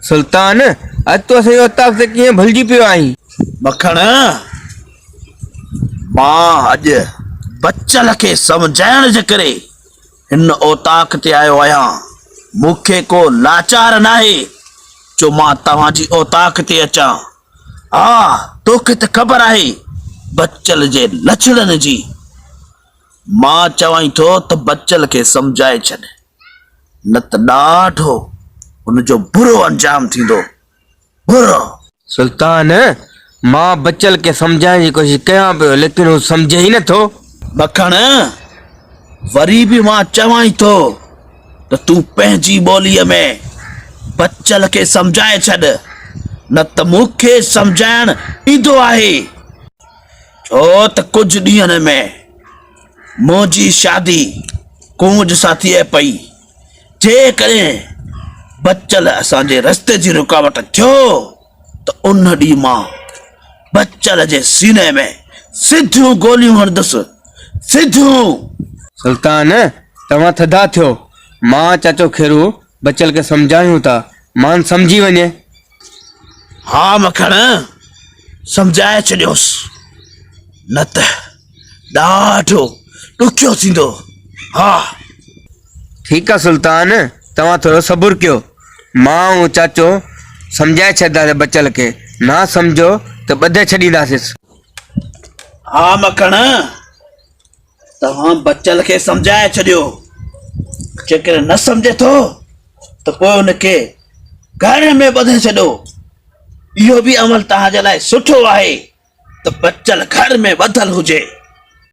سلطان، اڄ تون اسان جي اوطاق تي ڪيئن ڀلجي پيو آهين؟ مکڻ، مان اڄ بچل کي سمجهائڻ جي ڪري هن اوطاق تي آيو آهيان. مون کي ڪو لاچار ناهي جو مان توهان جي اوطاق تي اچان. ها، توکي ته خبر آهي بچل جي لڇڻن جي. مان چوانء ٿو ته بچل کي سمجهائي ڇڏ، نه ته ڏاڍو هن جو برو انجام ٿيندو، برو. سلطان، مان بچل کي سمجهائڻ جي ڪوشش ڪيان پيو، ليڪن هو سمجهي ئي نه ٿو. مکڻ، وري به مان چوانء ٿو ته تون پنهنجي ٻوليء ۾ بچل کي سمجهائي ڇڏ، نه ته مون کي سمجهائڻ ايندو آهي. ڇو ته ڪجهه ڏينهن ۾ منهنجي شادي ڪونج سان ٿئي پئي. جيڪڏهن بچل اسان جي رستي جي رڪاوٽ ٿيو ته ان ڏينهن مان بچل جي سيني ۾ سڌيون گوليون هڻندس، سڌيون! سلطان، توهان ٿڌا ٿيو. مان چاچو خيرو بچل کي سمجهايون ٿا، مان سمجهي وڃي. ها مکڻ، سمجهائي ڇڏيوس، نه ته ڏاڍو ڏکيو ٿيندو. ها. ٺيڪ آ سلطان، توهان ٿورو صبر ڪيو، مان ۽ چاچو سمجهائي ڇڏينداسين بچل کي، نه سمجهيو ته ٻڌي ڇڏينداسينس. ها مکڻ، توهان بچل کي سمجهائي ڇڏيو، جيڪڏهن نه سمجهي ٿو ته پوء ان کي گهر ۾ ٻڌي ڇڏيو. اهو به عمل توهان جي لاء سٺو آهي ته بچل گهر ۾ ٻڌل هجي.